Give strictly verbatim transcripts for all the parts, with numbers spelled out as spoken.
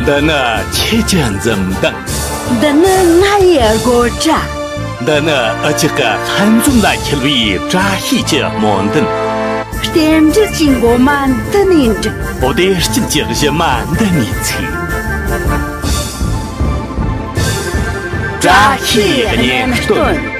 འདི་ནི་ཁྱེད་ཀྱི་འཛུམ་མདངས། འདི་ནི་ང་ཡི་དགོད་སྒྲ། འདི་ནི་འུ་ཅག་གི་ལྷན་འཛོམས་ལ་འཁེལ་བའི་བཀྲ་ཤིས་ཀྱི་སྨོན་འདུན། རྟེན་འབྲེལ་གྱི་མགོ་མ་འདི་ནས་འགྲིག་བདེ་སྐྱིད་ཀྱི་གཞི་མ་འདི་ནས་ཚུགས། བཀྲ་ཤིས་གཉེན་སྟོན།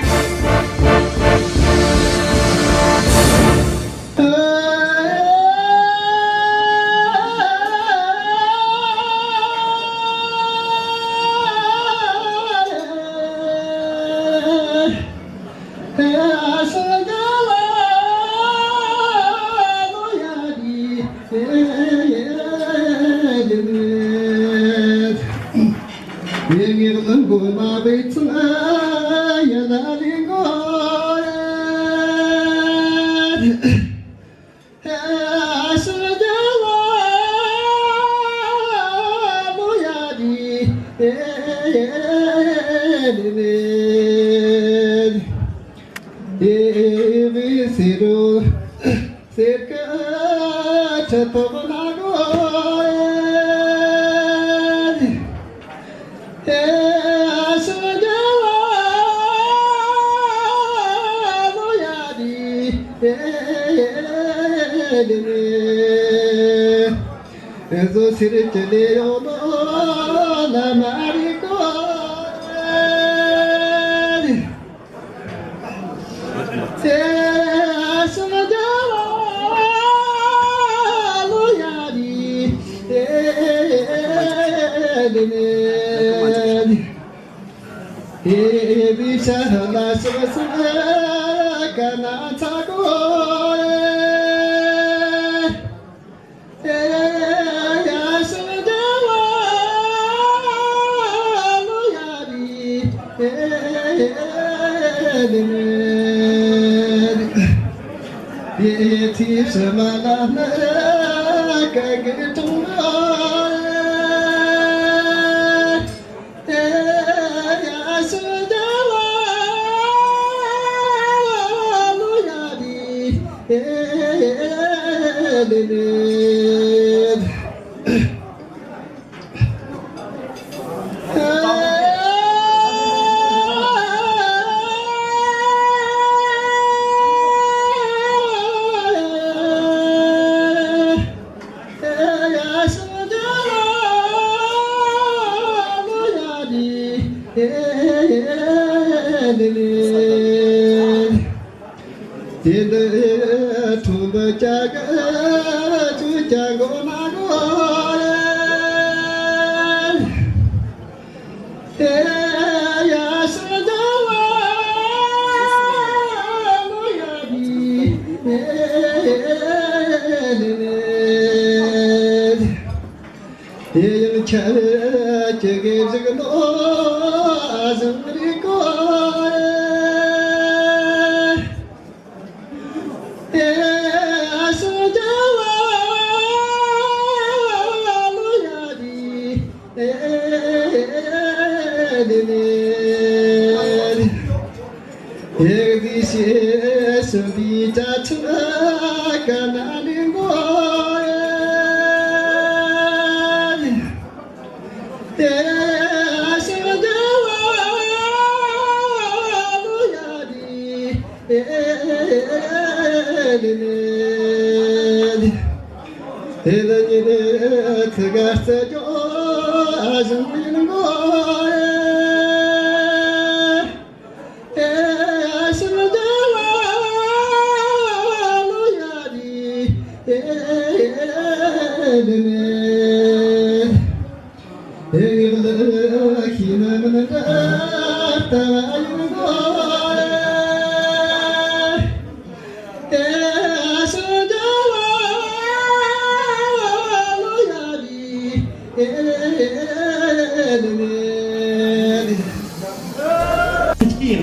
ཅིག་གི་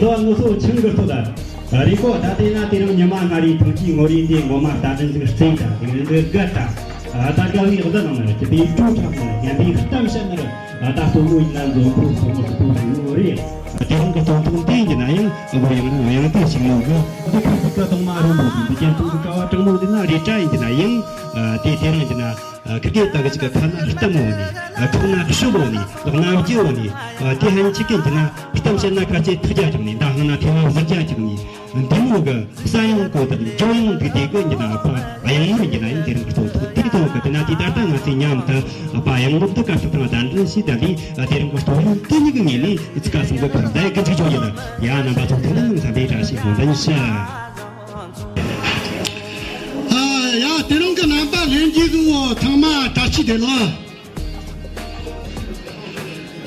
རྡོ་ངོ་སོ་ཆང་གི་ཐོག་ལ། རེ་སྐོ་ད་དེ་ན་དེ་རིང་ཉི་མ་སྔ་རེ་ཐང་ཅིག་ངོ་རེ་འདི་ངོ་མ་ད་དྲན་ཟིག་སེམས་ད་དེ་རིང་འདི་དགའ་ད། ད་དགའ་བའི་གཟི་ནང་ན་རེ་དེ་པའི་སྤྲོ་འཁྲབ་ན་རེ་ཉན་པའི་གཏམ་བཤད་ན་རེ། ད་སྟོན་མོ་ཡིན་ན་མཛོ་ཕུ་སོ་མོ་སོ་ཕུ་ཡིན་ནོ་རེ། དེ་རིང་གི་སྟོན་ཐུང་དེ་ཡིན་གྱི་ན་ཡང་འགོ་ཡང་ཡང་དེ་ཞིག་ཡོང་གི། འདི་ཁ་ཁ་གཏོང་མ་རུང་མོ་འདི་ཅན་ཐུང་གི་ཀ་བ་དྲང་མོ་འདི་ན་རེ་བཀྲ་ཡིན་གྱི་ན་ཡང་། དེ་དེ་རིང་གྱི་ན། ཁི་དགེ་ད་གི་ཅིག་གི་ཁ་ན་གཏམ་འོ་ནི། ཁོག་ན་ཤོབ་འོ་ནི། ལག་ན་རྒྱུ་འོ་ནི། དེ་ཧན་ཆི་ཀན་གྱི་ན་གཏམ་བཤད་ན་ཁ་ཆེ་ཐག་རྒྱ་བཅུག་ནི། ད་ཧང་ན་ཐེ་བ་ཟིག་རྒྱ་བཅུག་ནི། འདི་མོ་གི་ས་ཡང་གོ་དང་ཇོ་ཡང་གི་དེ་གི་ཉི་ན་པ་ཨ་ཡང་མོ་ཉི་ན་ཡང་དེ་རིང་གི་ཚོགས་ཐུག་དེ་ཐོག་གི་དེ་ན་དེ་ད་ལྟ་ང་ཚོའི་མཉམ་དུ་པ་ཡང་མོ་དུ་དཀར་ཐུབ་དང་གདན་འདྲེན་ཞིག་དང་དེ་དེ་རིང་གི་སྟོང་ཡང་དེ་ཉིད་ཀྱི་ངོས་ནས་ཚིག་ཁ་གསུམ་གི་བར་བརྡ་གི་འཇུག་ཆོག་ཡིན། ཡང་རྣམ་པ་ཚོ་ཐུགས་ལ་ལུང་ཚང་པའི་བཀྲ་ཤིས་དགོངས་དོན་ཞུ། ཨ་ཡ། དེ་རིང་གི་རྣམ་པ་ལྷན་རྒྱས་ཚོ་ཚང་མ་བཀྲ་ཤིས་བདེ་ལེགས།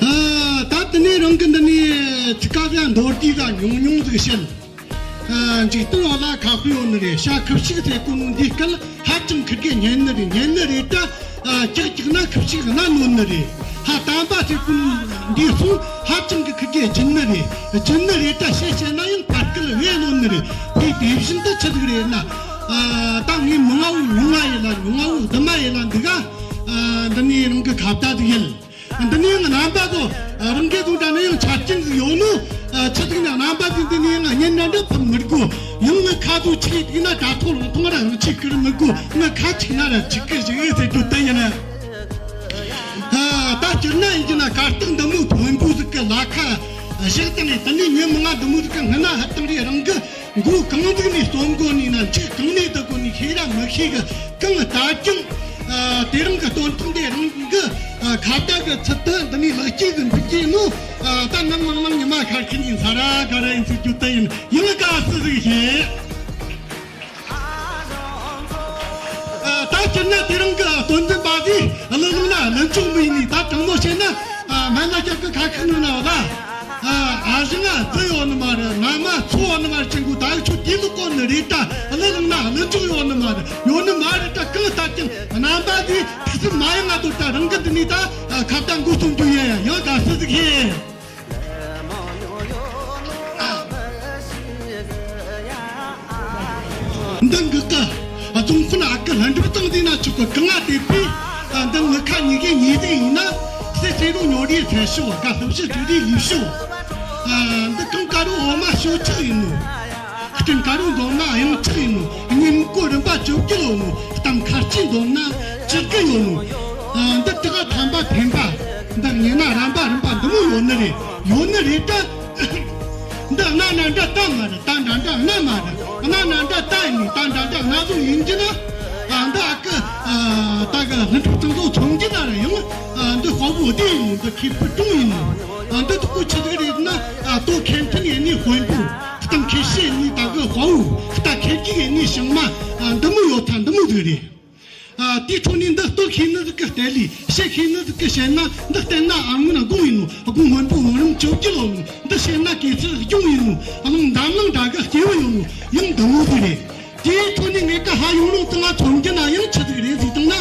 ཨ་ད་དེ་ནས་རང་གི་འདི་ནས་ཚིག་ཁ་བྱ་མདོར་བསྡུས་ཀ་ཉུང་ཉུང་ཟིག་བཤད། ཨ་འཇིག་རྟེན་འོག་ལ་ཁ་དཔེ་ཡོད་ནི་རེད། ཤ་ཁུ་བྱུག་ཟེར་གོ་ནོ་འདི་སྐད་ཧ་ཅང་ཁུར་གེ་སྙན་ནི་རེད། སྙན་ནི་རེད་ད། ཨ་ཀྱག་ཀྱག་ན་ཁུ་བྱུག་ན་ནོར་ནི་རེད། ཧ་དམ་པ་ཟེར་གོ་ནོ་འདི་གསུང་ཧ་ཅང་གི་ཁུར་གེ་བརྗེད་ནི་རེད། བརྗེད་ནི་རེད་ད། བཤད་བཤད་ན་ཡང་ཕར་སྐད་བས་ནོར་ནི་རེད། དེ་དེ་བཞིན་དུ་ཆི་ཟིག་རེད་ན། ཨ་ད་ངའི་མི་ང་བོ་ཉུང་ང་ཡིན་ལ་ཉུང་ང་བོ་བདུན་མ་ཡིན་ལ་འདི་ག་ཨ་འདི་ནས་རང་གི་ཁ་བརྡ་ཟིག་ཡིན། འདི་ནས་ཡང་རྣམ་པ་ཚོ་རང་གི་དུང་དྲ་ནས་ཡང་ཆ་རྐྱེན་ཟིག་ཡོད་ནོ། ཆི་ཟིག་ན་རྣམ་པ་ཚོས་འདི་ནས་ཡང་བརྙན་འདྲ་འདྲ་ཕུལ་མི་དགོས། ཡང་ངི་ཁ་དུ་ཆི་ཟིག་ན་དྲ་ཐོག་ལ་མཐོང་ར་རང་ཆི་ཀིར་མི་དགོས། ངི་ཁ་ཆི་ན་ར་ཆི་ཀིར་ཞིག་ཡོད་ཟེར་རྒྱུ་དེ་ཡིན། ད་སྤྱིར་ན་ཡིན་གྱི་ན་གར་སྟེགས་འདི་མོ་མཐོན་པོ་ཟིག་གི་ལ་ཁ་བཞག་སྟེ་ནས་དེ་ནས་ཉིན་མང་ང་འདི་མོ་ཟིག་གི་སྔ་ན་ཧ་ཏང་རེ་རང་གི་མགོ་གང་ཟིག་ནས་རྩོམ་དགོས་ནི་ན། མཇུག་གང་ནས་བསྡུ་དགོས་ནི་ཤེས་ར་མི་ཤེས་གི་གང་ལྟར་ཀྱང་། ཨ་དེ་རིང་གི་སྟོན་ཐོག་འདི་རང་གི་ཨ་ཁ་བརྡ་གི་ཚུལ་དུ་འདི་ནས་ལེགས་སྐྱེས་ཀྱི་འབུལ་གྱི་ནོ། ཨ་ད་ནམ་མང་མང་ཉི་མ་ཤར་གྱི་ཡིན་ས་ར་ག་ར་ཡིན་ཟེར་རྒྱུ་དེ་ཡིན། ཡང་དགའ་བསུ་ཟིག་བྱེད། ཨ་ད་སྤྱིར་ན་དེ་རིང་གི་སྟོན་འཛིན་པ་དེ་ཀླུ་ལུང་ན་ཀླུ་མཆོག་མི་ཡིན་ནི། ད་དྲང་མོ་བཤད་ན། ཨ་སྨན་བླ་སྐྱབས་ཀྱི་ཁ་ཁུ་ནང་ན་བ་ལ། ཨ་ཨ་ཞེ་ང་རྩི་ཡོད་ནི་མ་རེད། ང་མ་ཚོ་ཡོད་ནི་མ་རེད། ཅན་གུ་ད་ཡི་ཆུ་དེ་ལུ་བཀོད་ནི་རེད་ད། ཀླུ་ལུང་ན་ཀླུ་མཆོག་ཡོད་ནི་མ་རེད། ཡོད་ནི་མ་རེད་ད། གང་ལྟར་ཀྱང་རྣམ་པ་དེ་ཐུགས་སུ་མ་ཡོང་ང་དོ། ད་རང་གི་འདི་ནས་ད་ཨ་ཁ་བརྡ་འགོ་སོང་རྒྱུ་ཡ་ཡ་ཡང་དགའ་བསུ་ཟིག་བྱེད། འདི་འགག་གི་རྫོང་དཔོན་ཨ་ཁུ་ལྷུན་གྲུབ་དང་འདི་ན་ཆོག་གི་གང་ང་དེ་པས། འདི་ངི་ཁ་ཉི་གེ་ཉི་ཟིག་ཡིན་ན། སེ་སེ་རུ་ཉོ་རིའི་ཚན་ཤོ་ག་ལྷུ་བཞི་དུ་རིའི་ལུས་ཤོ། འདི་གང་ཀ་རུ་འོ་མ་ཤོ་ཆག་ཡིན་ནོ། སྤྲིན་དཀར་རོ་འདོམ་ན་གཡང་ཆགས་ཡིན་ནོ། ཉིན་མགོ་རིམ་པ་བཅོ་བརྒྱད་ཡོད་ནོ། གཏམ་ཁ་ལྕེ་འདོམ་ན་བཅུ་དགུ་ཡོད་ནོ། ཨ་འདི་དེ་ག་ཐམ་པ་འཐེན་པ། འདི་ཉེ་ན་རམ་པ་རིམ་པ་འདི་མོ་ཡོད་ནི་རེད། ཡོད་ནི་རེད་ད། འདི་གནའ་ན་འདྲ་ད་མ་རེད། ད་འདྲ་འདྲ་གནའ་མ་རེད། གནའ་ན་འདྲ་ད་ཡིན་ནི། ད་འདྲ་འདྲ་གནའ་བཟོ་ཡིན་གྱི་ན། ཨ་འདི་ཨ་ཁུ་ཨ་ད་གི་ལྷུན་གྲུབ་ཚང་ཚོ་ཚོང་གྱི་ན་རེད། ཡང་ཨ་འདི་དཔའ་བོ་བདེ་ཡིན་ནོ། འདི་མཁས་པོ་ཀྲུང་ཡིན་ནོ། ཨ་འདི་ཐུག་པོ་ཆི་ཟིག་རེད་ན། ཨ་ལྟོ་མཁན་མཐུན་ཡིན་ནི་དཔོན་པོ། གཏམ་མཁས་བཤད་ནི་ད་གི་དཔའ་བོ། རྟ་མཁས་རྒྱུག་ཡིན་ནི་ཞང་མ། ཨ་འདི་མོ་ཡོད་ཐ་འདི་མོ་ཟིག་རེད། ཨ་དེའི་ཐོག་ནས་འདི་ལྟོ་ཤེས་ནི་ཟིག་གི་ལྟ་ལི། བཤད་ཤེས་ནི་ཟིག་གི་བཤད་ན། འདི་བལྟས་ན་ཨ་སྔོན་དགུང་ཡིན་ནོ། དགུང་སྔོན་པོ་བང་རིམ་བཅོ་བརྒྱད་ཡོད་ནོ། འདི་བཤད་ན་གེ་སར་སྐྱོང་ཡིན་ནོ། ཨ་ལོང་འདམ་ལང་འདྲ་གི་སྐྱེས་བུ་ཡོད་ནོ། ཡང་འདི་མོ་ཟིག་རེད། དེའི་ཐོག་ནས་ངེད་ཀ་ཧ་ཡོང་རུང་དང་ང་ཚོང་རྒྱུ་ན་ཡང་ཆི་ཟིག་རེད་ཟིག་བཏང་ན།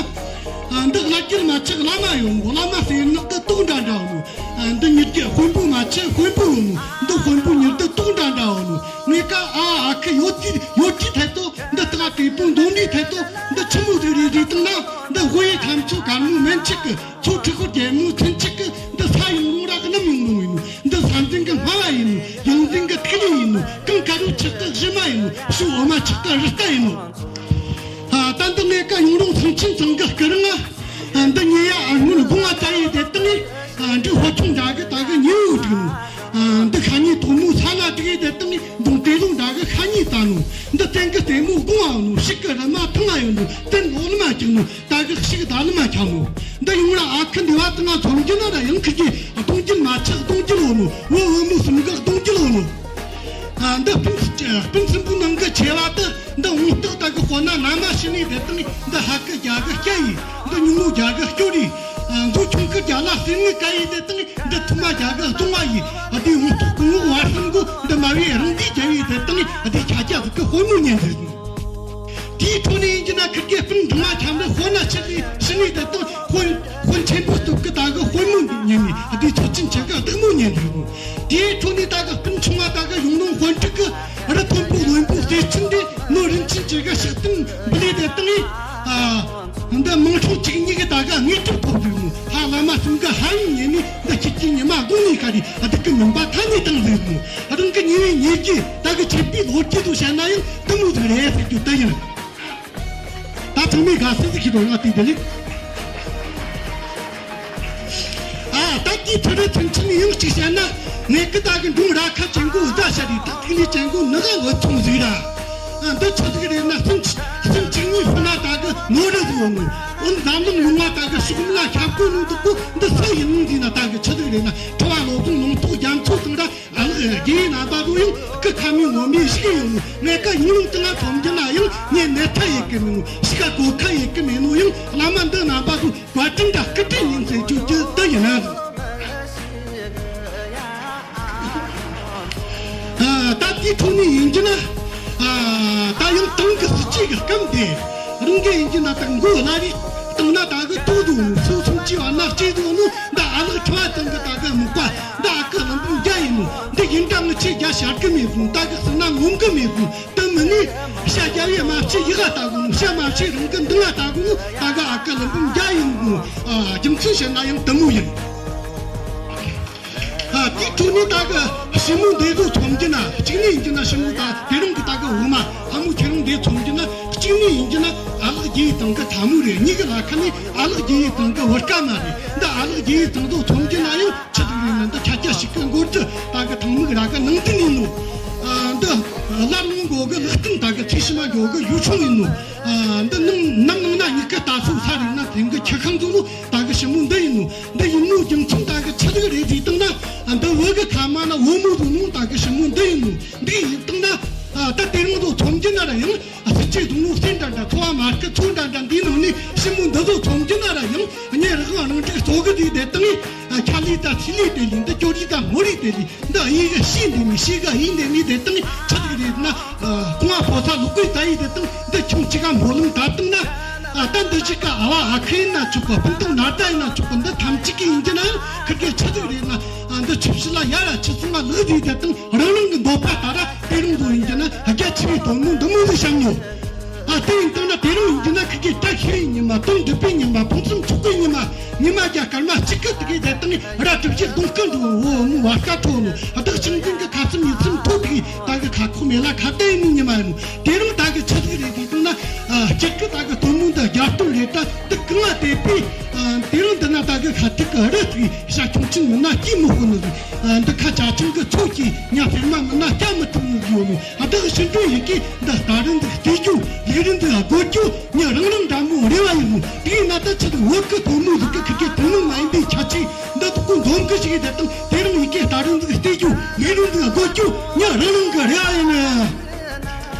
ཨ་འདི་བླ་སྐྱིད་མ་ཆག་བླ་མ་ཡོང་ནོ། བླ་མ་ཟེར་ནག་གི་ཏོག་འདྲ་འདྲ་ཡོད་ནོ། ཨ་འདི་མྱི་རྒྱུ་དཔོན་པོ་མ་ཆག་དཔོན་པོ་ཡོད་ནོ། འདི་དཔོན་པོ་མྱི་རྒྱུ་ཏོག་འདྲ་འདྲ་ཡོད་ནོ། ངེད་ཀ་ཨ་ཨ་ཁུ་ཡོད་ཀྱི་ཡོད་ཀྱི་ཐད་དོ། འདི་སྟག་དེ་པོ་འདོན་འདི་ཐད་དོ། འདི་ཆི་མོ་ཟིག་རེད་ཟིག་བཏང་ན། འདི་དབུ་ཡི་ཐམ་ཆུ་དཀར་མོ་སྨན་ཆིག་གི། མཚོ་ཁྲི་ཁོར་རྒྱལ་མོ་ཚུན་ཆིག་གི། འདི་ས་ཡོང་རུང་ར་གནམ་ཡོང་རུང་ཡིན་ནོ། འདི་ས་འཛིན་གི་སྨྲ་བ་ཡིན་ནོ། ཡང་འཛིན་གི་ཐིག་ལེ་ཡིན་ནོ། གངས་དཀར་རོ་ཆག་གི་གཞི་མ་ཡིན་ནོ། ཤོ་འོ་མ་ཆག་གི་རི་རྟ་ཡིན་ནོ། ཨ་ད་འདི་ངེད་ཀ་ཡོང་རུང་ཚང་ཆེན་ཚང་གི་སྐུ་རིང་ང་། ཨ་འདི་ཉེ་ཡ་ཨ་སྔོན་དགུང་ང་ད་ཡི་དེ་བཏང་ངི། ཨ་འདི་ཧོ་ཆུང་འདྲ་གི་ད་གི་ཉེ་བོ་འགྲིག་ནོ། ཨ་འདི་ཁ་ཉེ་དོག་མོ་ས་ན་འགྲིག་ཡི་དེ་བཏང་ངི། འདུང་དེ་ལུང་འདྲ་གི་ཁ་ཉེ་ད་ནོ། འདི་སྟེང་གི་ལྟད་མོ་དགུང་ཨ་ནོ། ཤིག་གི་རི་མ་ཐང་ང་ཡོད་ནོ། སྟེང་འོ་ལི་མ་ཅིག་ནོ། ད་གི་ཤིག་ད་ལི་མ་ཁྱམ་མོ། འདི་ཡོང་ལ་ཨ་ཁུ་འདི་བ་དང་ང་ཚོང་རྒྱུ་ན་ར་ཡང་ཁུ་གི་གདོང་རྒྱུ་མ་ཆག་གདོང་རྒྱུ་ལོ་ནོ། བུ་བུ་མོ་གསུམ་གི་གདོང་རྒྱུ་ལོ་ནོ། ཨ་འདི་སྤུན་སྤུན་གསུམ་པོ་ནང་གི་ཆེ་བ་དེ། འདི་འོང་སྟག་ད་གི་དཔོན་ན་ན་མ་ཤི་ནི་དེ་དང་། འདི་ཧ་ཁུ་རྒྱ་གི་སྐྱ་ཡི། འདི་ཉུང་མོ་རྒྱ་གི་སྐྱོ་རི། ཨ་མཛོ་ཆུང་ཁུ་རྒྱ་ལ་སེ་ནི་ཀ་ཡི་དེ་དང་། འདི་ཐུ་མ་རྒྱ་གི་རྫོང་བ་ཡི། ཨ་འདི་འོང་སྟག་གི་ངོ་བ་གསུམ་གོ། འདི་མ་བའི་རང་འདི་རྒྱ་ཡི་དེ་དང་། ཨ་འདི་ཆ་རྒྱ་ཟིག་གི་དཔོན་མོ་ཉན་ཟིག། དེའི་ཐོག་ནས་ཡིན་གྱི་ན་ཁུར་གེ་སྤུན་དུ་མ་འཁྱམ་ནི་དཔོན་ན་ཆི་ཟིག་ཤི་ནི་དེ་དང་། དཔོན་དཔོན་ཆེན་པོ་སྟོབས་ཀི་ད་གི་དཔོན་མོ་ཉན་ནི། ཨ་དེ་ཚོ་ཅིན་ཆེ་གི་སྡུག་མོ་ཉན་ཟིག་གོ། དེའི་ཐོག་ནས་ད་གི་སྤུན་ཆུང་བ་ད་གི་ཡོང་ནོ་དཔོན་ཕྲུག་གི་རི་མཐོན་པོ་ལོན་པོ་ཟས་ཆུན་དེ་ནོ་རིན་ཆེན་ཆེ་གི་ཕྱག་སྟེང་འབུལ་ལེ་དེ་དང་། ཨ་འདི་མང་ཤོས་གཅིག་གཉིས་གི་ད་གི་དངོས་གྲུབ་ཐོབ་ཟིག་ནོ། ཧ་བླ་མ་གསུམ་གི་ཧ་ཡིན་ཉན་ནི། འདི་ཁྱེད་ཀྱི་ཉི་མ་དགོང་ནས་ཁ་རི་ཨ་སྡུག་གི་མིན་པ་ཐ་ནས་བཏང་ཟིག་ནོ། རང་གི་ཉེ་བའི་ཉེ་རྒྱུ་ད་གི་ཆད་པའི་ལོ་རྒྱུས་དུ་བཤད་ན་ཡང་དུ་མོ་ཟིག་རེད་ཟེར་རྒྱུ་དེ་ཡིན། ད་ཚང་མས་དགའ་བསུ་ཟིག་ཞུ་རོགས། ང་དེ་འདི་ལེགས། ད་དེའི་ཚུལ་རེ་ཚུན་ཆད་ཡང་གཅིག་བཤད་ན། ངས་ཀི་ད་གི་འབྲོང་ར་ཁ་ཅན་གོ་བཟའ་བྱ་རེད། ད་ཐིག་ལེ་ཅན་གོ་ནི་ག་འུ་ཚོང་ཟིག་ར། ཨ། འདི་ཆི་ཟིག་རེད་ན། སེམས་སེམས་གཅིག་ཉིད་ཕུ་ན་ད་གི་ནོར་རེ་ཟིག་ཡོང་ངོ་། འོན་འཛམ་གླིང་ཡོང་བ་ད་གི་ཕྱོགས་མི་ལ་ཁྱབ་གོ་ནོ་འདུག་གོ། འདི་སུ་ཡིན་ནོ་འདི་ན་ད་གི་ཆི་ཟིག་རེད་ན། ཁྲི་བ་བློ་བཟང་ལུང་རྟོགས་རྒྱ་མཚོ་དང་ར། ཨ་ལགས་དགེ་བའི་རྣམ་པ་ཚོ་ཡང་སྐུ་ཁམས་ངོ་མས་བཞུགས་ཡོད་ནོ། ངས་ཀ་ཡིན་ལུགས་དང་ང་ཚོམ་གྱི་ན་ཡང་ངས་ནད་ཐ་ཡེ་གི་མེད་ནོ། ཤི་ཁ་གོ་ཁ་ཡེ་གི་མེད་ནོ། ཡང་བླ་མ་འདི་རྣམ་པ་ཚོ་བཀའ་དྲིན་དང་སྐུ་དྲིན་ཡིན་ཟེར་རྒྱུ་རྒྱུ་དེ་ཡིན་ན། ཨ། ད་དེའི་ཐོག་ནས་ཡིན་གྱི་ན། ཨ། ད་ཡང་ཏང་གི་སྲིད་ཇུས་ཀྱི་སྐབས་དེ་རང་གི་ཡིན་གྱི་ན། ད་མགོ་ལ་རེ་བཏང་ན་ད་གི་ཏོག་ཏོ་ནོ། སོ་སོ་ཅི་བ་ན་སྐྱེ་དོ་ནོ། ད་ཨ་ལགས་ཁྲི་བ་ཚང་གི་ད་གི་མག་པ་ད་ཨ་ཁུ་ལམ་བུ་རྒྱ་ཡིན་ནོ། འདི་ཡིན་ད་ངི་ཆེ་རྒྱ་ཤར་གི་མེད་ནོ། ད་གི་སྲིད་ན་ངོམ་གི་མེད་ནོ། དེ་མིན་ནི་ཤ་རྒྱ་བའི་མ་ཕྱི་ཡི་ག་ལྟ་གོ་ནོ། ཤ་མ་ཕྱི་རང་གི་འདི་ང་ལྟ་གོ་ནོ། ད་གི་ཨ་ཁུ་ལམ་བུ་རྒྱ་ཡིན་ནོ། ཨ། རྒྱུ་མཚན་བཤད་ན་ཡང་དེ་མོ་ཡིན། ཨ། དེའི་ཐོག་ནས་ད་གི་ཞི་མོ་འདི་ཚོ་ཚོམ་གྱི་ན། གཅིག་ནས་ཡིན་གྱི་ན་ཞི་མོ་ད་དེ་རིང་གི་ད་གི་འོ་མ་ལྷ་མོ་ཁྱེད་རང་འདི་ཚོམ་གྱི་ན། གཅིག་ནས་ཡིན་གྱི་ན་ཨ་ལགས་དགེ་བའི་ཚང་གི་ལྷ་མོ་རེད། གཉིས་ཀྱི་ལ་ཁ་ནས་ཨ་ལགས་དགེ་བའི་ཚང་གི་བུ་སྐལ་མ་རེད། འདི་ཨ་ལགས་དགེ་བའི་ཚང་ཚོ་ཚོམ་གྱི་ན་ཡང་ཆི་ཟིག་རེད་ན། འདི་ཁྱ་ཁྱ་ཞིག་གི་མགོ་ཁྲི་ད་གི་ཐང་མིག་ར་གི་ནང་དུ་ནས་ནོ། ཨ། འདི་ལ་ལུང་མགོ་གི་ལག་རྟིང་ད་གི་ཚེ་ཕྱི་མ་མགོ་གི་ཡུལ་ཆུང་ཡིན་ནོ། ཨ། འདི་ནང་ནམ་ནང་ན་མྱི་གི་ལྟ་ཚུལ་ས་རིག་ན་དེང་གི་ཁྱི་ཁང་ཚོ་ནོ། ད་གི་ཞི་མོ་འདི་ཡིན་ནོ། འདི་ཡིན་ནོ་རྒྱུ་མཚན་ད་གི་ཆི་ཟིག་རེད་ཟེར་བཏང་ན། ཨ། འདི་བོད་གི་ཁ་མ་ན་བུ་མོ་བུ་མོ་ད་གི་ཞི་མོ་འདི་ཡིན་ནོ། འདི་ཡིན་བཏང་ན། ཨ། ད་དེ་རིང་ཚོ་ཚོམ་གྱི་ན་ར་ཡང་། ཨ། སྲིད་ཇུས་དུང་ལོ་སེ་འདྲ་འདྲ། འཚོ་བ་མ་སྐུལ་ཚོ་འདྲ་འདྲ། འདི་ནང་ནས་ཞི་མོ་འདི་ཚོ་ཚོམ་གྱི་ན་ར་ཡང་། ངས་རང་དབང་རང་སྒྲིག་གཙོ་གི་དེ་དེ་བཏང་། ཨ། ཁྱ་ལི་ད་ཚི་ལི་དེ་ལི། འདི་ཅོ་རི་ད་མོ་རི་དེ་ལི། འདི་ཨ་ཡིག་གི་ཤི་འདི་མི་ཤི་ག་ཡིན་འདི་མི་དེ་བཏང་། ཆི་ཟིག་རེད་ན། ཨ། ཀོང་བ་ཕོ་ས་ལུག་གུའི་ད་ཡིག་དེ་བཏང་། འདི་ཁྱུང་གཅིག་ག་མོ་ལུམ་ད་བཏང་ན། ཨ། ད་འདི་གཅིག་ག་ཨ་བ་ཨ་ཁུ་ཡིན་ན་ཆོག་གི། སྤུན་ཐང་ན་ད་ཡིན་ན་ཆོག་གི། འདི་ཐམས་ཅད་ཀྱི་ཡིན་གྱི་ན་ཡང་ཁི་གེ་ཆི་ཟིག་རེད་ན། ཨ། འདི་ཆུ་བཞི་ལ་ཡ་ར་ཆུ་གསུམ་ལ་ལུག་ཟིག་དེ་བཏང་། རང་རང་གི་འདོད་པ་ལྟར་ར་དེ་རིང་འདོད་ཡིན་གྱི་ན་རྒྱ་ཆེ་བའི་དོན་མོ་འདི་མོ་ཟིག་བཤམས་ནོ། ཨ། དེ་ཡིན་བཏང་ན་དེ་རིང་ཡིན་གྱི་ན་ཁི་གེ་བཀྲ་ཤིས་པའི་ཉི་མ། དོན་འགྲུབ་པའི་ཉི་མ། ཕུན་སུམ་ཚོགས་པའི་ཉི་མ། ཉི་མ་རྒྱ་སྐར་མ་གཅིག་གི་དེ་གའི་དེ་བཏང་། ར་གྲུ་བཞི་གདོང་སྐུ་འགྲོ་བོ་མོ་བ་སྐད་ཐོ་ནོ། བདག་ཆུང་འཛིན་གྱི་ཁ་ཙམ་ཡིད་ཙམ་ཐོ་དེ་གའི་ད་གི་ཁ་ཁོག་མེ་ལ་ཁ་གཏད་ནི་ཉི་མ་ཡིན་ནོ། དེ་རིང་ད་གི་ཆི་ཟིག་རེད་ཟེར་བཏང་ན། ཨ། སྤྱིར་གི་ད་གི་དོན་མོ་འདི་རྒྱ་སྟོན་རེད། ད་འདི་གང་ལ་དེ་པས། ཨ། དེ་རིང་འདི་ན་ད་གི་ཁ་ཐུག་གི་རི་ཐུག་ཤ་ཁྱུང་ཆེན་མིན་ན་སྐྱེ་མི་དགོས་ནི་ཟིག་ཨ། འདི་ཁ་བྱ་ཆུང་གི་ཚོགས་ཀྱིས་ཉ་ཕེར་མ་མིན་ན་སྐྱ་མི་ཐུབ་ནི་ཟིག་ཡོད་ནོ། ཨ། ད་གི་ཕྱི་འགྲོ་ཡི་གེ་འདི་རྟ་རིན་འདི་སྟེར་རྒྱུ། ལས་རིན་འདི་དགོད་རྒྱུ། ཉ་རང་རང་འདྲ་མོ་རེ་བ་ཡིན་ནོ། དེས་ན་ད་ཆི་ཟིག་བོད་གི་དོན་མོ་ཟིག་གི་ཁི་གེ་དོན་མོ་མ་ཡིན་པའི་ཁྱད་ཆོས་འདི་དག་གོ་འཛོམས་གི་ཞིག་ཡིན། ད་དང་དེ་རིང་ཡི་གེ་རྟ་རིན་འདི་སྟེར་རྒྱུ། ལས་རིན་འདི་དགོད་རྒྱུ། ཉ་རང་རང་གི་རེ་བ་ཡིན་ནོ།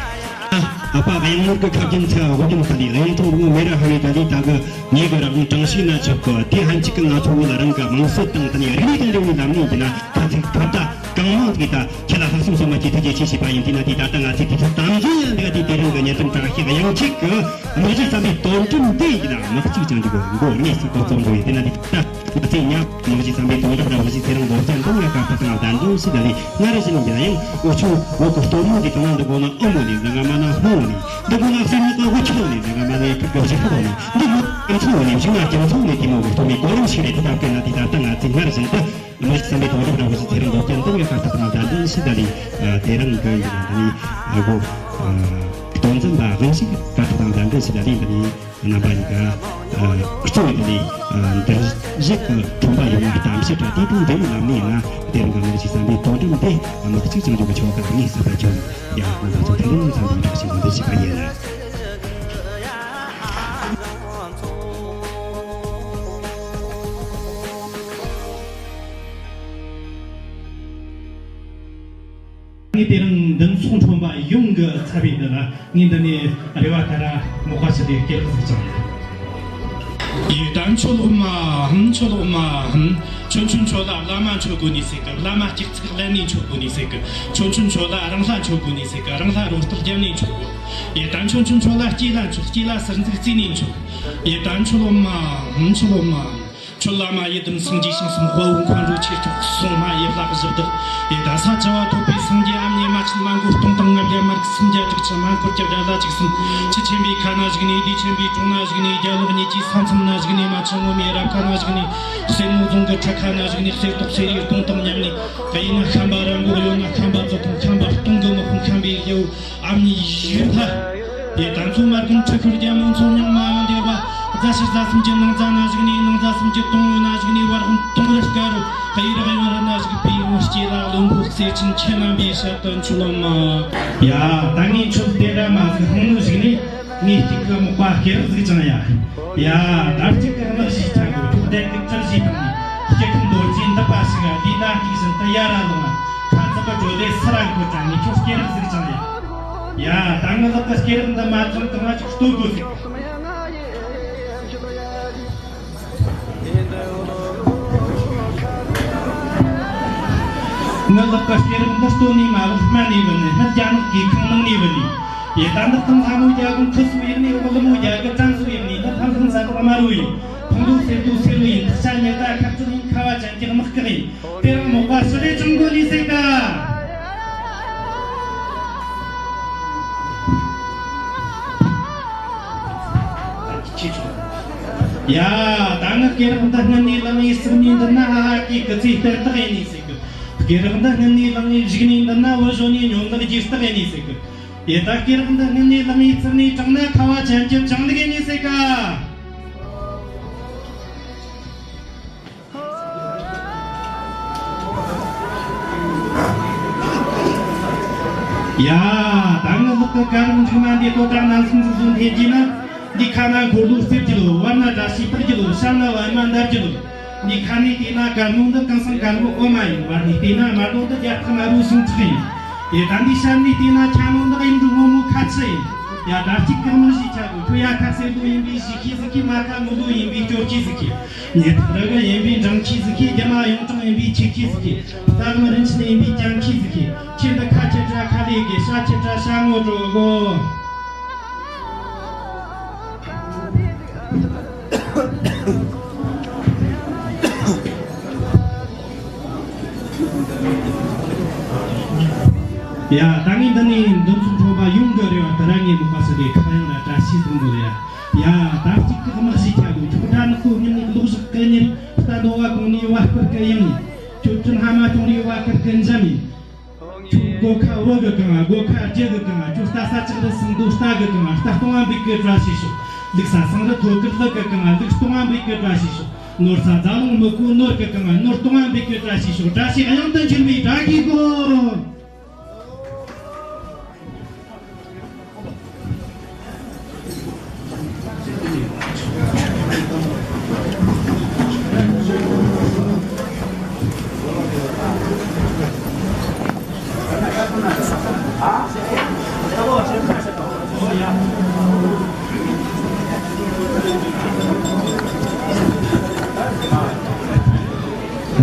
ཨ་ཕ་གཡང་ནོར་གི་ཁ་རྒྱུན་ཚ་དབུ་རྒྱུན་ཚ་ལི། གཡང་ཐོང་རུ་མེ་ར་ཧ་བའི་ད་ལི། ད་གི་ངེད་གི་རག་ལུང་དྲང་ཤེས་ན་ཆོག་གི། དེ་ཧན་ཅིག་གི་ང་ཚོ་བོད་ལ་རང་གི་དམངས་སྲོལ་དང་ད་ནི་རིག་གནས་དང་འབྲེལ་བའི་ལམ་ནས་ཡིན་ན་ད་ཚིག་ཐོབ་ད་གང་མང་ཟིག་ད་ཁྱེད་ལ་ལྷག་བསམ་ཟོལ་མ་གྱིས་ཐུགས་རྗེ་ཆེ་ཞེས་པ་ཡིན། དེས་ན་དེ་ད་ལྟ་ང་ཚོས་དུས་ཚོད་དམ་འཛིན་ཡང་དེ་ག་དེ་དེ་རིང་གི་ཉེ་དོན་དྲང་ཤེས་གཡང་ཅིག་གི་དམིགས་བརྗོད་བསམ་པའི་དོན་དྲུག་འདི་ཡིན་ན་མི་གཅིག་ཀྱང་འཇུག་གི་མགོ་གཉིས་སུ་ཏོག་ཙམ་འགྲོ་ཡི། དེས་ན་དེ་ད། ང་ཚོས་ཉག་དམིགས་བརྗོད་བསམ་པའི་དོན་དག་དང་བཞི་ཚེ་རིང་མདོ་རྩ་འདི་ངས་བཀའ་ཁ་དང་གདན་འདྲེན་ཞུས་ད་ལས་སྔར་བཞིན་ཡིན་ན་ཡང་འུ་ཆོ་བོད་ཀྱི་སྟོན་མོ་འདི་གང་ན་འདི་གོ་ན་ཨོ་མོ་ནས་འདི་ང་མ་ན་ཧོ་ནས་འདི་གོ་ན་སེ་མོ་ཀ་ཧོ་ཆི་ནས་འདི་ང་མ་ནས་ཕུག་གོ་ཞི་ཧོ་ནས་འདི་མོ་ཨམ་ཚོ་ནས་བཞི་ང་རྒྱ་མཚོ་ནས་དེ་མོ་གི་སྟོན་མོའི་གོ་རིམ་ཞིག་རེད། དེ་ལྟར་བཀོད་ན་དེ་ད་ལྟ་ང་ཚོས་སྔར་བཞིན་དུ་དམིགས་བརྗོད་བསམ་པའི་དོན་དག་དང་བཞི་ཚེ་རིང་མདོ་རྩ་འདི་ངས་བཀའ་ཁ་དང་གདན་འདྲེན་ཞུས་ད་ལས་དེ་རིང་གི་ཡིན་ན་འདི་ནས་གོ་སྟོན་འཛིན་པ་དབང་ཞིག་བཀའ་ཁ་དང་གདན་འདྲེན་ཞུས་ད་ལས་འདི་ནས། རྣམ་པ་གཉིས་ཀ་གཙོ་བོ་དེ་ནི་འདིར་བཞུགས་ཀྱི་ཁྲོམ་པ་ཡོངས་ལ་གཏམ་བཤད་དང་དེ་དང་འབྲེལ་བའི་ལམ་ནས་ཡིན་ན་དེ་རིང་གི་དམིགས་བརྗོད་བསམ་པའི་དོན་དྲུག་འདི་མི་གཅིག་ཀྱང་འཇུག་པའི་ཆོ་ག་ལ་ངེས་སུ་ཕེབས་བྱུང་། ཡང་རྣམ་པ་ཚོ་དེ་རིང་འཚམས་འདྲི་འདྲ་ཞིག་འདོན་ཞུས་པ་ཡིན། ངས་དེ་རིང་འདི་ཚོ་ཁྲོམ་པ་ཡོངས་ཀྱི་ཚབ་བྱས་འདི་ལ་ངས་འདི་ནས་རེ་བ་ད་ར་མོ་ཁ་ཞི་དེ་སྐད་ལག་ཟིག་ཅང་ཡོད། ཡེ་ད་མཆོད་ལོག་མ་ཧམ་མཆོད་ལོག་མ་ཧམ། ཆོ་ཆོ་མཆོད་ལ་བླ་མ་མཆོད་དགོས་ནི་ཟེར་གི། བླ་མ་སྐྱག་ཚིག་ལན་ནས་མཆོད་དགོས་ནི་ཟེར་གི། ཆོ་ཆོ་མཆོད་ལ་རང་ལྷ་མཆོད་དགོས་ནི་ཟེར་གི། རང་ལྷ་རོ་སྟག་རྒྱབ་ནས་མཆོད་དགོས། ཡེ་ད་མཆོ་ཆོ་མཆོད་ལ་སྐྱེས་ལ་མཆོད། སྐྱེས་ལ་ཟུར་འཛུགས་རྩིས་ནས་མཆོད། ཡེ་ད་མཆོད་ལོག་མ་ཧམ་མཆོད་ལོག་མ་ཧམ། ཁྱོད་བླ་མ་ཡི་དམ་སངས་རྒྱས་ཞིང་གསུམ་དཔའ་བོ་མཁའ་འགྲོ་ཆོས་སྐྱོང་སྲུང་མ་ཡི་བླ་གཞི་བདག། ཡི་དམ་ས་བཅུ་པ་ཐོབ་པའི་སངས་རྒྱས་ཨ་མྱེས་རྨ་ཆེན་མ་མགོན་སྟོང་དང་ལྔ་བརྒྱ་མ་རིག་སུམ་བརྒྱ་དྲུག་ཅུ་མ་འཁོར་བརྒྱ་བརྒྱ་ལ་བཅུ་གསུམ། ཆུ་ཆེན་པོའི་ཁ་ན་བཞུགས་ནས་བདེ་ཆེན་པོའི་དྲུང་ན་བཞུགས་ནས་རྒྱ་ལོག་གཉིས་ཀྱི་ས་མཚམས་ན་བཞུགས་ནས་རྨ་ཆེན་ངོ་མའི་རབ་ཁ་ན་བཞུགས་ནས་གསེར་མོ་རྫོང་གི་ཁྲི་ཁ་ན་བཞུགས་ནས་གསེར་ཏོག་གསེར་ཡིག་སྟོང་དང་མཉམ་ནས། ཡིན་ན་ཤམ་པ་ར་མགོ་གཡོན་ན་ཤམ་པ་རྫི་དང་ཤམ་པ་སྟོང་གི་དམག་དཔུང་ཤམ་པའི་ཡེའུ་ཨ་མྱེས་ཡུལ་ལྷ། ཡི་དམ་མཚོ་དམར་གུང་ཁྲི་ཁུར་རྒྱལ་མོ་མཚོ་མྱང་མ་ཡང་འདེབས་པ། ཕྱི་ཟླ་གསུམ་གྱི་ནང་ཟླ་ན་བཞུགས་ནས། ནང་ཟླ་གསུམ་གྱི་དང་པོ་ན་བཞུགས་ནས། བར་ཁམས་དུང་རི་དཀར་རུ་གཡུ་རག་ཡོན་རི་ན་བཞུགས་པའི་ཡང་སྐྱེས་ལ་བློན་པོ་གསེར་ཆེན་ཁྱེད་རྣམ་པའི་ཞལ་དུ་མཆོད་ལོ་མ། ཡ། ད་ངས་ཁྱོད་དེ་འདྲ་མ་ཟིག་ཧང་ནུ་ཞིག་ནས། ངས་གཅིག་གི་མོག་པ་སྐེ་རགས་ཟིག་བཅིངས་ཡ། ཡ། ད་གཅིག་གི་དམག་ཞིག་ཆག་གོ་ཁྱོད་བདེན་གི་གྲི་ཞིག་བཏང་ནས། སྐྱེ་ཁམས་རྡོ་རྗེ་འདི་པ་ཞིག་ཨ། འདི་ན་གཅིག་བཞིན་དུ་ཡ་ར་ལོང་ང་། ཁ་ཚིག་གི་བྲོ་ལས་སི་ར་འཁོར་ཙང་ངས་ཁྱོད་སྐེ་རགས་ཟིག་བཅིངས་ཡ། ཡ། ད་ངའི་ལག་གི་སྐེ་རགས་འདི་མ་བཅིངས་གི་ང་ཅིག་ལྟོ་དགོས་ཟིག། ངའི་ལག་གི་སྐེ་རགས་འདི་ལྟོ་ནས་མ་བུད། སྨན་ནས་བུད་ནི། སྨན་རྒྱ་ནག་གི་ཁང་ནང་ནས་བུད་ནི། ཡེ། ད་འདི་སྟེང་ལྷ་མོ་རྒྱལ་པོ་མཁུར་ཚོས་ཡིབ་ནི། འོག་ལི་མོ་རྒྱལ་པོ་བྲམ་ཟེས་ཡིབ་ནི། འདི་ཕམ་ཕམ་ས་དོག་དམར་བོ་ཡིན། འཕང་ལོ་སེར་དོ་སེར་བོ་ཡིན། ཐག་ཆ་ཉི་ཟླ་ཁ་སྤྲོད་ཡིན། ཁ་བ་ཅན་གྱི་དམག་སྐག་ཡིན། དེ་རིང་མོག་པ་ཞི་བདེ་བཅིངས་དགོས་ནི་ཟེར་ག། ཡ། ད་ངའི་སྐེ་རགས་འདི་སྔུན་ནས་བླངས་ངེས་བསྲེགས་ནས་འདི་ན་ཧ་ཧ་གི་སྐུ་ཚེའི་གཏེར་བདག་ཡིན་ནི་ཟེར་གི། སྐེ་རགས་འདི་སྔུན་ནས་བླངས་ངེས་བཞུགས་ནས་འདི་ན་བུ་གཞོན་ནས་སྨྱོ་འདག་རྒྱུ་བརྟག་ཡིན་ནི་ཟེར་གི། ཡེ། ད་སྐེ་རགས་འདི་སྔུན་ནས་བླངས་ངེས་བསྲེགས་ནས་དྲངས་ན་ཁ་བ་ཅན་གྱི་བཅིངས་ལུགས་ཡིན་ནི་ཟེར་ག། ཡ། ད་ངའི་ལག་གི་སྐེ་རགས་མཇུག་མ་འདི་ལྟོ་གྲང་ནང་སུམ་སུམ་སུམ་འཐེན་གྱིས་ན། འདི་ཁ་ན་འཁོར་ལོ་རྩེ་རྒྱུ་ལོ། བར་ན་བཀྲ་ཤིས་འཕེལ་རྒྱུ་ལོ། ཤར་ན་པད་མ་འདར་རྒྱུ་ལོ། འདི་ཁ་ནས་བལྟས་ན་དཀར་མོ་འདི་གངས་སེང་དཀར་མོ་འོ་མ་ཡིན། བར་ནས་བལྟས་ན་དམར་མོ་འདི་རྒྱ་སྟག་དམར་པོ་ཟིང་ཁྲག་ཡིན། ཡེ། ད་འདི་ཤར་ནས་བལྟས་ན་ཁྱ་མོ་འདི་གཡུ་འབྲུག་སྔོན་མོ་ཁ་ཆུ་ཡིན། ཡ། ད་གཅིག་གི་དམག་ཞིག་ཆག་གོ་ཁྱོད། ཡ། ཁ་སེར་ལོ་ཡིན་པའི་ཞི་ཁྱི་ཟིག་གི། མ་ཁ་མོ་ལོ་ཡིན་པའི་སྐྱོ་ཁྱི་ཟིག་གི། ཉེ་ཐག་རི་གི་ཡིན་པའི་འབྲང་ཁྱི་ཟིག་གི། རྒྱ་མ་ཡོངས་གྲགས་ཡིན་པའི་ཆེ་ཁྱི་ཟིག་གི། རྟ་གླང་རིན་ཆེན་ཡིན་པའི་རྐྱང་ཁྱི་ཟིག་གི། ཁྱེད་འདི་ཁ་ཆེ་དྲགས་ཁ་ལས་དགོས། ཤ་ཆེ་དྲགས་ཤ་ངོ་དྲོ་དགོས། ཡ། ད་ངས་འདི་ནས་འདི་ཚོ་ཁྲོམ་པ་ཡོང་གི་རེ་བ། ད་ར་ངས་མོག་པ་ཞི་བདེ་ཁ་གཡང་ར་བཀྲ་ཤིས་ཟེར་དགོས་ལ་ཡ། ཡ། ད་གཅིག་གི་དམག་ཞིག་ཆག་གོ་ཁྱོད། དགྲ་ནག་པོ་སྔུན་ནས་གློག་ཞགས་གི་གཉེར། རྟ་འདོ་བ་གོང་ནས་བ་སྤུར་གི་གཡང་ཡིན། ཁྱོད་ཀྱི་ལྷ་མ་སྐྱོང་རིའི་བ་སྐུར་གི་འཇམ་ཡིན། ཁྱོད་སྒོ་ཁ་བུ་གི་གང་། སྒོ་ཁ་རྒྱུ་གི་གང་། ཁྱོད་རྟ་ས་ལྕགས་རི་སེང་རྡོ་རྟ་གི་གང་། རྟ་སྟོང་བ་འབིག་གི་བཀྲ་ཤིས་ཤོག་ལུག་ས་སེང་རི་ཐོད་གི་ལུག་གི་གང་། ལུག་སྟོང་བ་འབིག་གི་བཀྲ་ཤིས་ཤོག་ནོར་ས་རྫ་ལུང་མི་གོ་ནོར་གི་གང་། ནོར་སྟོང་བ་འབིག་གི་བཀྲ་ཤིས་ཤོག་བཀྲ་ཤིས་གཡང་དུ་འཁྱིལ་བའི་བཀྲ་ཤིས་སྒོ།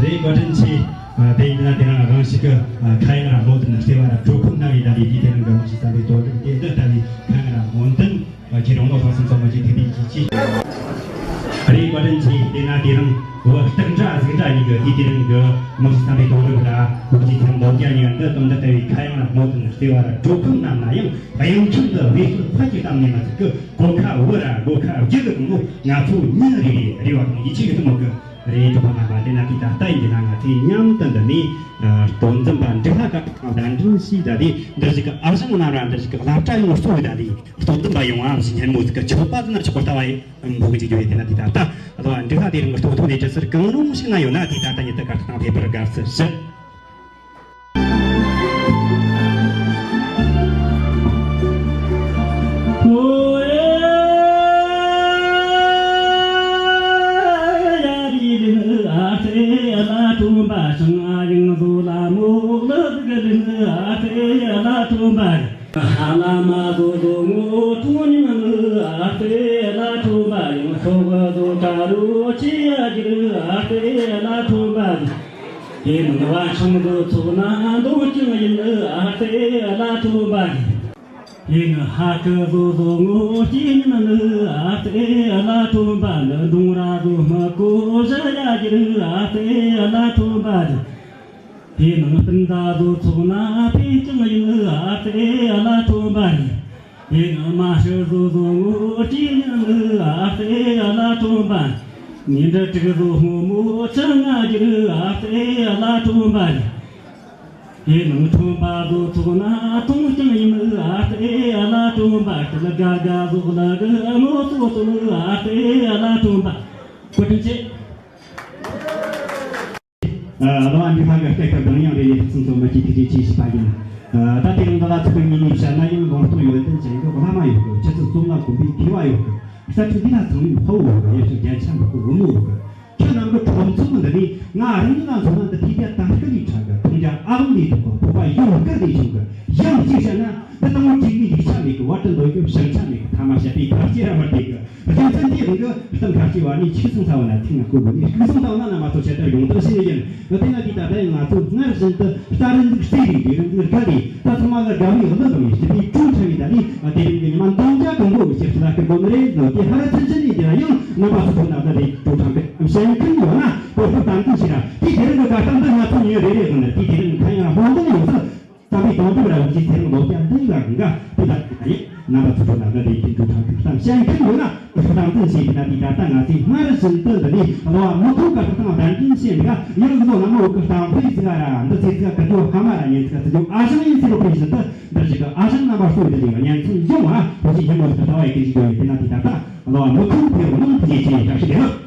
རེད། བཀའ་དྲིན་ཆེ། ཨ། དེ་ཡིན་ན་དེ་རིང་རང་ཞིག་གི། ཨ། ཁ་ཡང་ར་བློ་ལྡན་ལྟེ་བ་ར་གྲོ་ཁོམ་སྣང་བའི་ད་ལི་དེ་དེ་རིང་གི་དམག་སྤྱི་བསམ་པའི་དོན་དུ་དེ་འདི་ལྟ་བུའི་ཁ་ཡང་ར་སྨོན་འདུན་གྱི་རང་ལོ་ཐང་སུམ་ཚོགས་མ་ཅིག་དེ་དེ་ཅི་ཅི། རེད། བཀའ་དྲིན་ཆེ། དེ་ན་དེ་རིང་བུ་སྟག་འདྲ་གཟིག་འདྲ་གཉིས་ཀྱི་དེ་དེ་རིང་གི་དམག་སྤྱི་བསམ་པའི་དོན་དུ་ར་དམག་སྤྱི་ཐེངས་ལོ་བརྒྱ་ཉིན་འདི་དུམ་འདི་ལྟ་བུའི་ཁ་ཡང་ར་སྨོན་འདུན་ལྟེ་བ་ར་གྲོ་ཁོམ་སྣང་ན་ཡང་གཡང་ཁྱུང་གི་བེ་ཤུལ་ཕ་གི་གཏམ་ནས་མ་ཚིག་གི་གོ་ཁ་བུ་ར་སྒོ་ཁ་རྒྱུ་གི་གང་བོ་ང་ཚོ་ཉིན་རེ་རེ་རེ་བ་དང་ཡིད་ཆེས་ཀྱི་ཐུན་མོང་གི། རེད། གྲོགས་པོ་རྣམ་པ། དེ་ན་དེ་ད་ལྟ་ཡིན་གྱི་ན་ང་ཚོས་མཉམ་དུ་འདི་ནས། ཨ། ལྟོ་འཛིན་པ་འབྲི་ལྷ་དཀར་དང་གདན་འདྲེན་ཞུས། ད་དེ་འདིར་ཞིག་གི་ཨ་ཞང་རྣམས་ར་འདིར་ཞིག་གི་བླ་གྲྭ་ཡོངས་གཙོ་བོ་ད་དེ་ལྟོ་འཛིན་པ་ཡོང་བ་ཞིག་སྙན་མོ་ཟིག་གི་མཆོད་པ་ཟིན་ན་ཆོག་པར་ལྟ་བ་ཡིན་འབོད་ཀྱི་འཇུག་ཡོད། དེ་ན་དེ་ད་ལྟ་ཨ་ལོ་འབྲི་ལྷ་དེ་རིང་གི་ལྟོ་ཐུང་ནས་ཇི་སྲིད་གང་རུང་ཞིག་ན་ཡོད་ན་དེ་ད་ལྟ་ཉིད་དུ་གར་སྟངས་ཕེབས་པར་དགའ་བསུ་ཞུ། ཡིན་ནི་བ་ཆུང་དུ་ཚོགས་ན་འདོད་ཀྱང་ཡིན་ནི་ཨ་ཏེ་བླ་ཐོན་པ་ཡིན། ཡིན་ནི་ཧ་ཀི་བཟོ་བཟོ་ངོ་སྐྱེས་ཉིན་ནི་ཨ་ཏེ་བླ་ཐོན་པ་ནི། འབྲོང་ར་བཟོ་སྨུ་གུ་བཞི་ཡ་གྱུར་ཨ་ཏེ་བླ་ཐོན་པ་ཡིན། ཡིན་ནི་སྤུན་ཟླ་བཟོ་ཚོགས་ན་ཕེབས་ཀྱང་ཡིན་ནི་ཨ་ཏེ་བླ་ཐོན་པ་ཡིན། ཡིན་ནི་མ་ཧྲི་བཟོ་བཟོ་ངོ་སྐྱེས་ཉིན་ནི་ཨ་ཏེ་བླ་ཐོན་པ། ཉིན་དྲུག་དྲུག་བཟོ་སྔོན་མོ་ཆུ་ང་གྱུར་ཨ་ཏེ་བླ་ཐོན་པ་ཡིན། ཡིན་ནི་ཁྲོན་པ་བཟོ་ཚོགས་ན་ཐོང་རྐྱང་ཡིན་ཨ་ཏེ་བླ་ཐོན་པ། སྟོན་པ་སྟོན་དགའ་དགའ་བཟོ་ལ་གི་མོ་སོ་སོ་ལ་ཨ་ཏེ་ལ་སྟོན་པ་བཀའ་དྲིན་ཆེ། ཨ་ལོ་ཨ་འདི་ཕ་གི་སྐད་ཀྱི་གདངས་དབྱངས་རེ་རེ་གསུང་ཚོ་མ་གཅིག་ཐུགས་རྗེ་ཆེ་ཞུ་བ་ཡིན། ཨ་ད་དེ་རིང་འདི་ལ་ཚོགས་པའི་ངོས་ནས་བཤད་ན་ཡང་ལུང་སྟོང་ཡོན་ཏན་ཅན་གྱི་བླ་མ་ཡོད་གི། ཆུ་ཚོད་གསུམ་ལ་དགོན་པའི་མཁས་པ་ཡོད་གི། ས་ཁྲ་འདི་ལ་ཚང་བའི་ཕོ་བོ་ཡོད་གི། ཡེ་ཤུ་རྒྱལ་ཆེན་པོ་གི་བུ་མོ་ཡོད་གི། ཁྱོད་རྣམས་ཀྱི་ཁྲོམ་ཚོགས་འདི་ནས་ང་རང་ཉིད་ལ་མཚོན་ན་འདི་ཐེ་བྱ་དར་དཀར་ལས་དྲག་གི། མཐོང་རྒྱ་ཨ་ལོང་ལས་མཐོ་གི། ཕོ་བ་ཡུ་དཀར་ལས་ཆུང་གི། ཡང་གཅིག་བཤད་ན་འདི་སྟོང་བ་གཅིག་མའི་ཡིག་ཆ་མེད་གི། བར་དུ་འདོན་རྒྱུ་ཞིང་ཆ་མེད་གི། ཐ་མ་བཤད་པའི་ཐག་བཅད་ར་མི་བདེ་གི། རྒྱུ་མཚན་དེའི་དབང་གིས་གཏམ་ཁ་ཅིག་བར་ནས་ཆོས་གསུང་ས་བ་ན་ཐེངས་ང་བཀོད་དགོས་ནས་སྐུ་གསུང་དང་བླ་ན་མ་ཚོགས་ཆེད་དུ་ཡོང་དུ་ཕྱིན་ཡིན། དེ་ན་དེ་ད་ལྟ་ཡང་ང་ཚོ་སྔར་བཞིན་དུ་རྩ་རིན་འདུག་རྩེ་རིག་ལས་རིན་འདུག་དགའ་ལས། ད་ཚང་མ་ལ་དགའ་བའི་བློ་དང་བའི་སྤྱི་པའི་ཀྲུང་ཕྲ་བའི་ད་ནི་དེ་རིང་གི་ཉི་མ་འདང་རྒྱ་གང་པོ་གི་ཞབས་ཕྱི་ལ་སྐུ་གོ་ནི་རེད། ལོ་དེ་ཧ་ར་ཚུན་ཆད་ནས་དེ་ལ་ཡང་རྣམ་པ་སོ་སོ་ན་ད་རེད། ཀྲུང་ཕྲ་གི་བཤད་མཁན་ཡོད་ན་གོ་སྐབས་དང་དུ་ཞིག་ར་དེ་དེ་རིང་གི་དགའ་སྟངས་འདི་ང་ཚོ་ཉིན་རེ་རེ་གི་ནི་དེ་དེ་རིང་ཁ་ཡང་ཧོང་དུ་ཡོང་ཚུལ། བསམ་པའི་དོན་གྲུབ་ར་བ་ཅིག་ཚེ་རིང་ལོ་བརྒྱ་འདི་ལ་འགའ་དེ་ལ་ཡིན། རྣམ་པ་ཚོ་ཁྲོད་ན་འདི་རེད། དེ་འགྲོ་ཐང་དུ་གཏམ་བཤད་མཁན་ཡོད་ན་ཁོ་དང་དུ་ཞེས་ན་དེ་ད་ལྟ་ང་ཚོས་སྔར་བཞིན་དུ་འདི་ནས་གློ་བ་མི་ཐུག་པ་དང་གདན་འདྲེན་བྱས་འདུག་ཡང་གློ་ན་མོ་གི་གཏམ་དཔེ་ཟིག་ར་འདི་ཚེ་ཚིག་གི་ཏོ་ཧ་མ་ར་ཉན་ཚིག་ཚིག་ཨ་ཞང་ཡིན་ཚེ་རོ་པའི་བཞིན་དུ་འདི་ཞིག་གི་ཨ་ཞང་རྣམ་པ་སོ་འདི་ལས་ཉན་ཚུལ་འབྱུང་བ་ཁོ་ཞིག་ཡིན་མོ་ཟིག་ལྟ་བ་ཡི་གི་ཞིག་ཡོད། དེ་ན་དེ་ད་ལྟ་གློ་བ་མི་ཐུག་ཕེ་རོ་ནང་དུ་ཡེ་ཆེ་བཀྲ་ཤིས་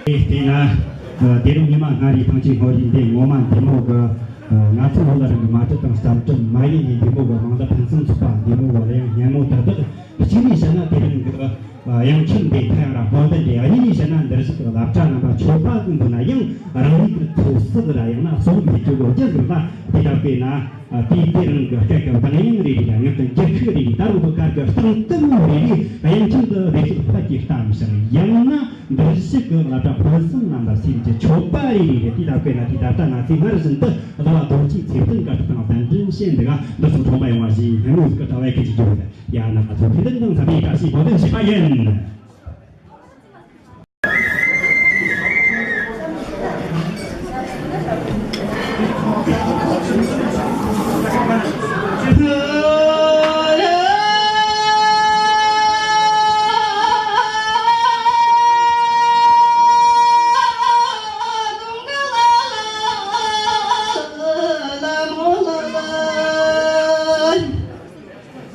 བདེ་ལེགས། དེས་ན། དེ་རིང་ཉི་མ་སྔ་རིའི་ཐང་ཆེན་སྔོ་རིས་འདི་ངོ་མ་འདི་མོ་གི། ང་ཚོ་བོད་ལ་རང་གི་མ་དྲི་དང་བསམ་དྲི་མ་ཡིན་ནས་འདི་མོ་གི་དམངས་ལ་ཕུན་སུམ་ཚོགས་པ་འདི་མོ་གི་ལ་ཡང་སྙན་མོ་ཏག་ཏག་གཅིག་ནས་བཤད་ན་དེ་རིང་གི་དབྱངས་ཁྱུང་འདི་ཐ་ཡང་ར་སྔོན་ལྡན་འདི། གཉིས་ནས་བཤད་ན་འདིར་བཞུགས་ཀྱི་བླ་གྲྭ་རྣམ་པ་ཆོས་པ་ཀུན་པོ་ན་ཡང་རང་ཉིད་ཀྱི་ཚོགས་བསགས་ར་ཡང་ན་གསོག་འབུལ་རྒྱུ་ལོ་རྒྱུས་ཟིག་ལ་དེ་ལྟར་བཀོད་ན། དེའི་དེ་རིང་གི་སྐད་ཀྱི་གདངས་དབྱངས་རེ་རེ་ཡང་ངག་གི་འགྱུར་ཁུག་རེ་རེ་ད་རུང་གི་གར་གྱི་གཏིང་ཐུང་རེ་རེ་དབྱངས་ཁྱུང་གི་རེ་ཞིག་ཕར་གྱི་གཏམ་ཞིང་། ཡང་ན་འདིར་བཞུགས་ཀྱི་བླ་གྲྭ་ཕུན་སུམ་རྣམ་པ་སེམས་ཀྱི་མཆོད་པ་རེ་རེ་དེ་ལྟར་བཀོད་ན། དེ་ད་ལྟ་ང་ཚོས་སྔར་བཞིན་དུ་བདག་ལ་རྡོ་རྗེའི་ཚེ་བརྟན་བཀའ་ཐུབ་དང་གདན་འདྲེན་བྱས་འདུག་ག་འདི་ཚོ་ཚང་མ་ཡོང་བ་ཞིག་སྙན་མོ་ཟིག་གི་དྲ་བའི་སྐད་ཀྱི་རྒྱུ་རེད། ཡང་ན་ང་ཚོ་ཕན་ཚུན་དང་འཚམ་པའི་བཀྲ་ཤིས་བོ་དོན་བྱེད་པ་ཡིན།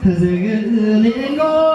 གཟིགས་ལས་འགོ་